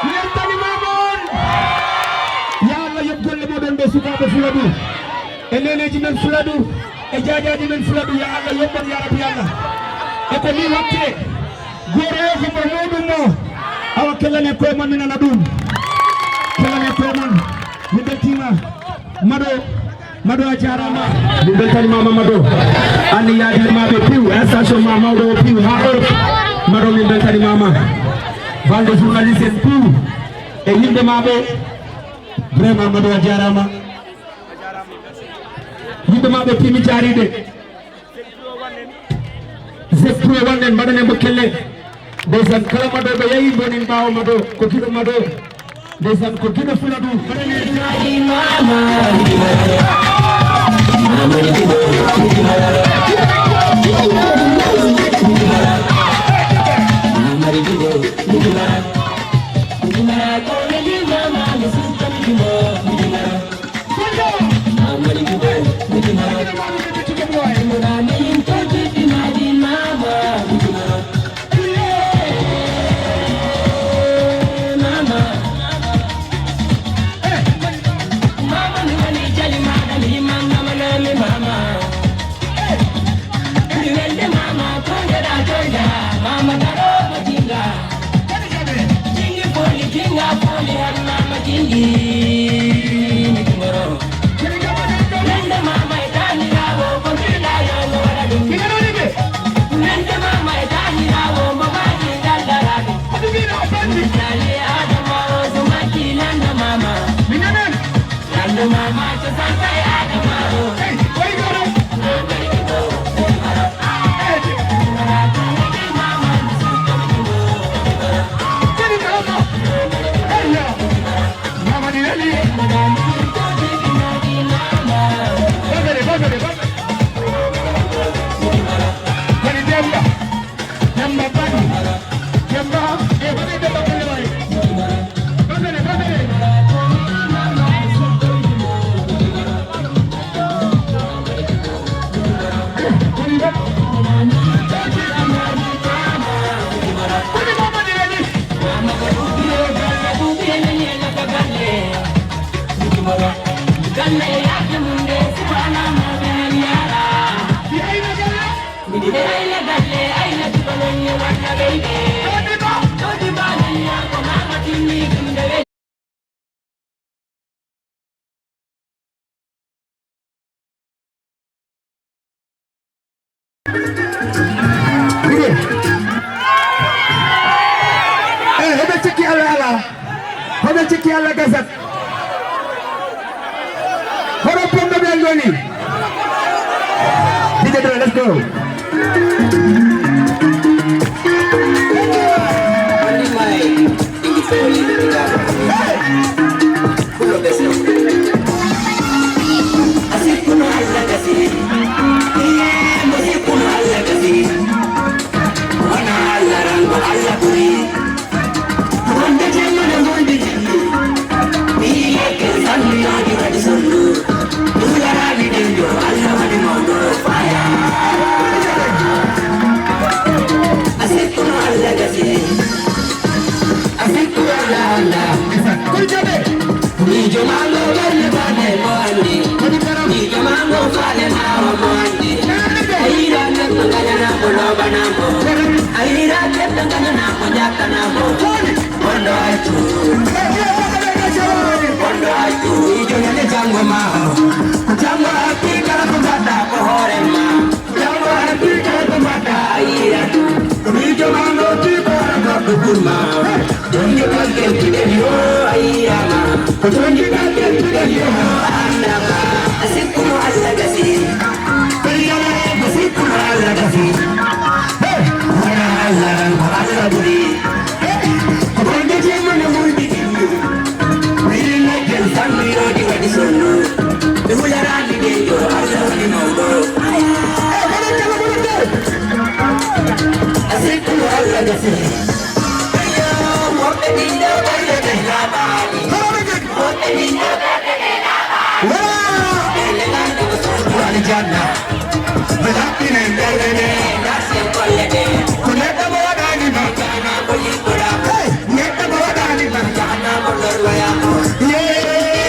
Mi weltanimama on. Ya Allah yoɓ golle moɗon ɓe sukaɓe Fuladu. E neneji men Fuladu. E jaajaaji men Fuladu, ya Allah yoɓ on ya Rabbi Allah. E ko mi watte. Goto o ko mo muɗum o. Awa kellane koye mon mi nana ɗum. Kellane koye mon. Mi beltima. Mado, Mado a jarama. Min beltanimama Mado. Anni yadirmaɓe piw, station ma mawɗo o piw ha Europe. Mado min beltanimama. Bande journaliste en piw. E yimɓe maɓe. Vraiment Mado a jarama. Yimɓe maɓe piw mi jariɓe. Zeptro wannen mbaɗanen mo kelle. Ndeysaan kala Mado ɓe yayi mbonin ɓaawo Mado ko giɗo Mado. Ndeysaan ko giɗo Fuladu. Mbaɗanen Eh, hoɓe cikki Allah ala. Hoɓe cikki Allah gasat. Hoɗo pomɓe ɓe ngoni. D J Dra, let's go. Legacy. A sikku Allah Allah. Miijo maa ngo ɓernde faale mo anndi. Miijo maa ngo faale maa o mo anndi. A yiɗa neɗɗo ngañanaa mo, looɓanaa mo. A yiɗa neɗɗo ngañanaa mo, njaɓtanaa mo. Wonɗo accu. Wonɗo accu. Miijo ñande janngo maa. Ko janngo hatti kala ko mbaɗɗaa ko hoore maa. Janngo hatti kala ko mbaɗɗaa a yiɗat. Ko miijo maa ngo tiiɓoora goɗɗo ɓurma. Jonde kalkel piɗen yo a yiɗama. Ko jonde kalkel piɗen yo a annama. A sikkuno Allah gasi. Ɓeydana ko sikkuno Allah gasi. Hey! Wona Allah ran ko Allah ɓuri. Hey! Ko bonde jemma no mulɓi ɗimɗum. Wiɗi leggel sannu yooɗi waɗi sonnu. Ɓe mularani ɓe yo Allah woni mawɗo. Hey, kono kala kono ɗo. A sikkuno Allah gasi. Ayo, woɓɓe ɗiɗo ɓe ɓe laaɓaani. Woɓɓe ɗiɗo ɓe ɓe laaɓaani. Wala. Ɓe ɓe lanndo ko suudu aljanna. Ɓe laɓɓinen ɓerɗe ɗe. Darsi en golle ɗe. Ko neɗɗo mo waɗaani ma. Jahanamo liɓɓoɗa. Hey, neɗɗo mo waɗaani ma. Jahanamo lorloya. Yee.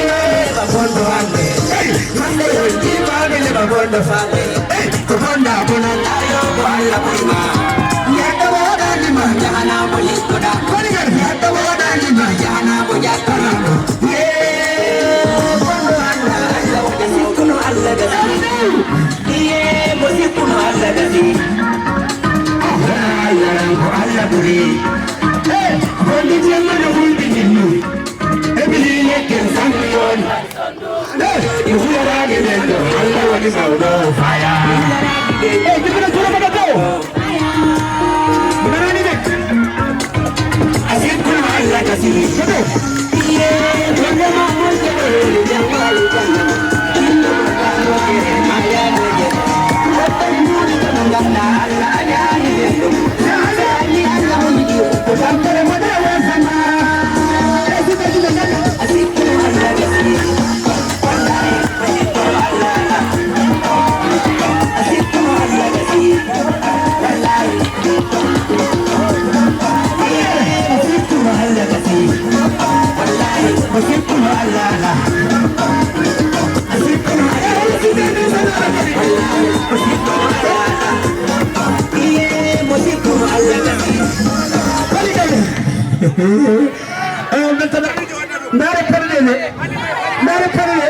Ɓe ɓe bonɗo hannde. Hey. Hannde yo jiiɓaaɓe leɓa bonɗo faale. Hey, ko bonɗa bonan. Ayo, ko Allah ɓuri ma. Neɗɗo mo waɗaani ma. Jahanamo liɓɓoɗa. Koni kadi? Neɗɗo mo waɗaani ma. Jahanamo jattanamo. Yee, bonɗo Allah, Allah waɗa sikkuno Allah gasi. Yee, mo sikkuno Allah gasi. Wona Allah ran ko Allah ɓuri. Hey, bonde jemma no hulɓini ɗum. E ɓili lekken sanni on. Hey, mi hularaade men ɗo. Allah woni mawɗo faya. Hey, jibina juro mbaɗa to. Manani de. A sikkuno Allah kasi. Koto. Iye, wonde ma mon ko ɗo, jangwali jangwali. Inna ma ka mo kere, ma ya mo je. Wata muri ko ngam na Allah ya ni de. Ya Allah, ya Allah, mo ni ko. Ko tampere mo da wa sama. Eh, si be ni da. A sikkuno Allah kasi. Eh, maintenant, Ndaare pelle ɗe, ndaare pelle ɗe,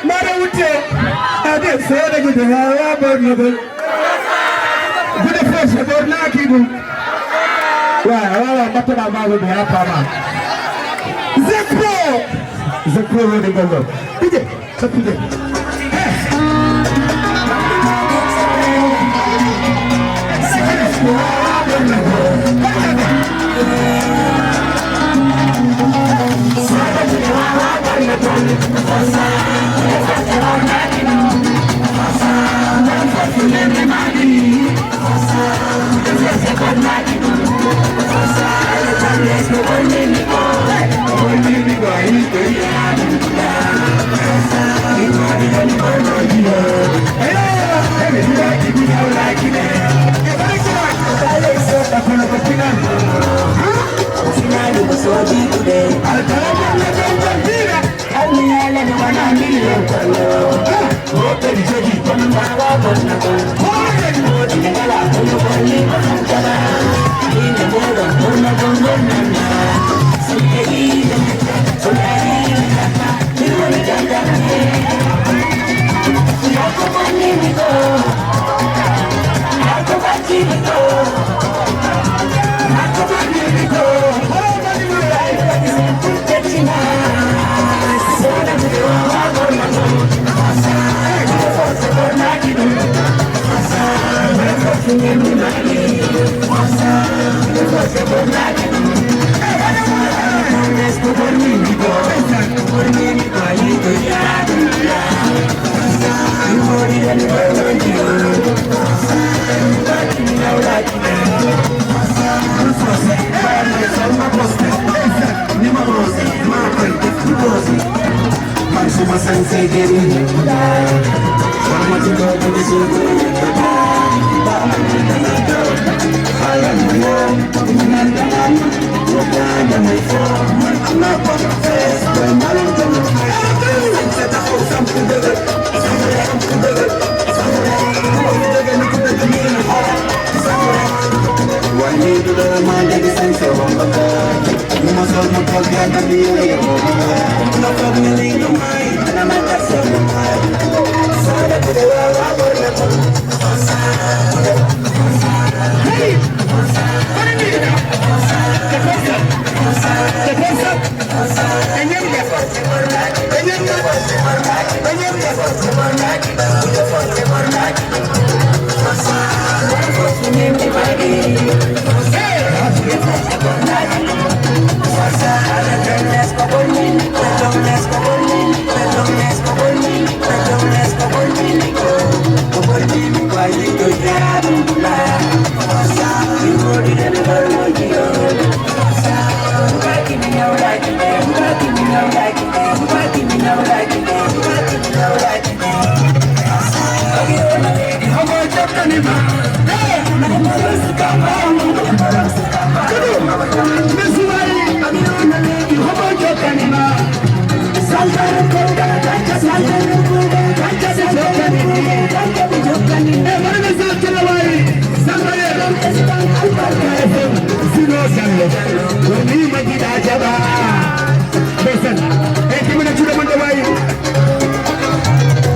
ndaare wutte. Ade seeɗa gude wawa ɓornugol. Gude fof so ɓornaaki ɗum. Wa, wawa mbattoɗa mago ɓe yappama. Zeppo. Zeppo woni ngol ɗo. Ɓiɗe.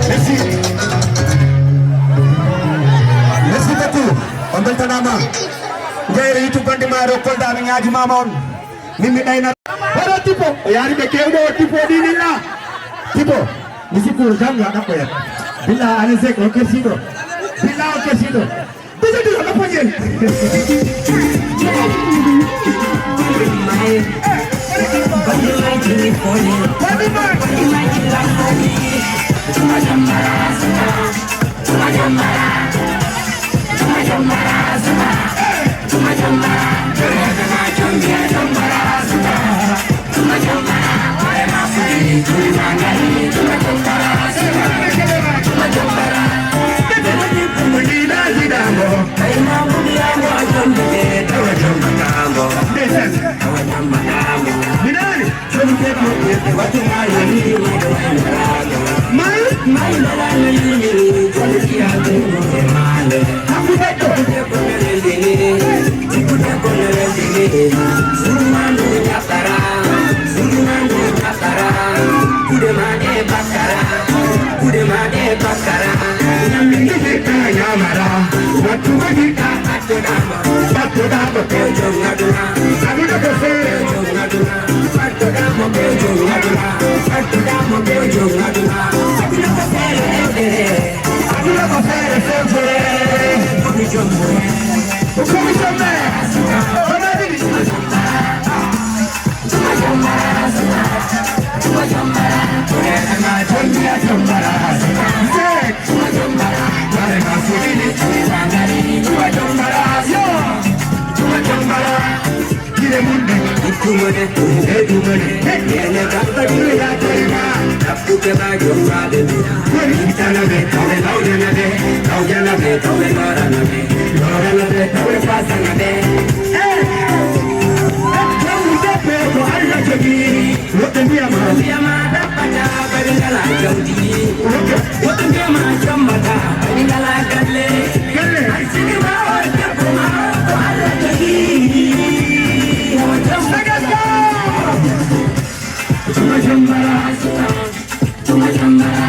Merci. Merci beaucoup. On beltanaama. Jeyre YouTube bandi maaro Kolda, ɓe ñaaji mama on. Min mi ɗayna. Hoɗo Tipo, o yaari ɓe kewɗo o Tipo ɗinilla. Tipo, musiku janngo a ɗaɓɓoyat. Billa Alisek o kersiɗo. Billa o kersiɗo. Bisa dula ɗaɓɓo jen. Woɓɓe mbiyama, mbiyama ɗaɓɓata bari ngala jawdi. Woɓɓe mbiyama jombata bari ngala galle. Galle. Hay sigi ma o debbo ma ko Allah tagi. Tuma jambara, tuma jambara.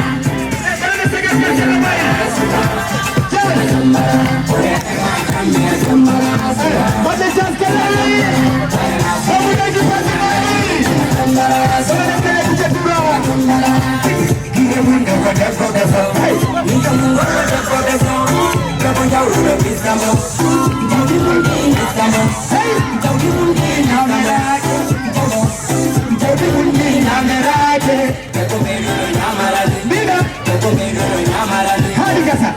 Haadi gasa.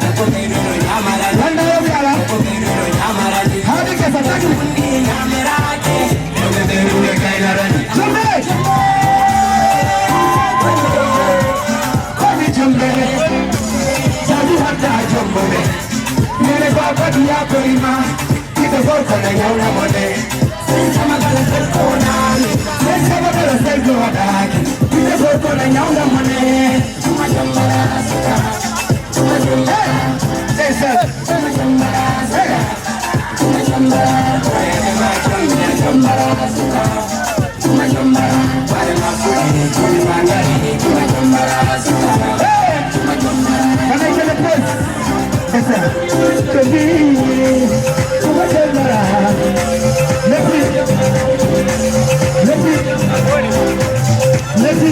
Wanda yo mi ala. Haadi gasa tagi. Jombe. Komi jombe. Sadu hatta jombo me. Mere baba diya korima. Ɓiɗɗo gorko na ñawna mo nde. Sey sama kala sel ko naani. Sey sama kala sel ko waɗaaki. Ɓiɗɗo gorko na ñawna mo nde. Tuma jambara suka. Tuma jambara. Hey! Sey sel. Tuma jambara suka. Tuma jambara. Ko ene ma jambara. Merci. Merci.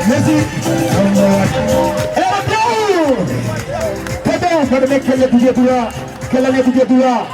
Merci. Hello. Pardon, pardon, mais quelle est la? Quelle est la?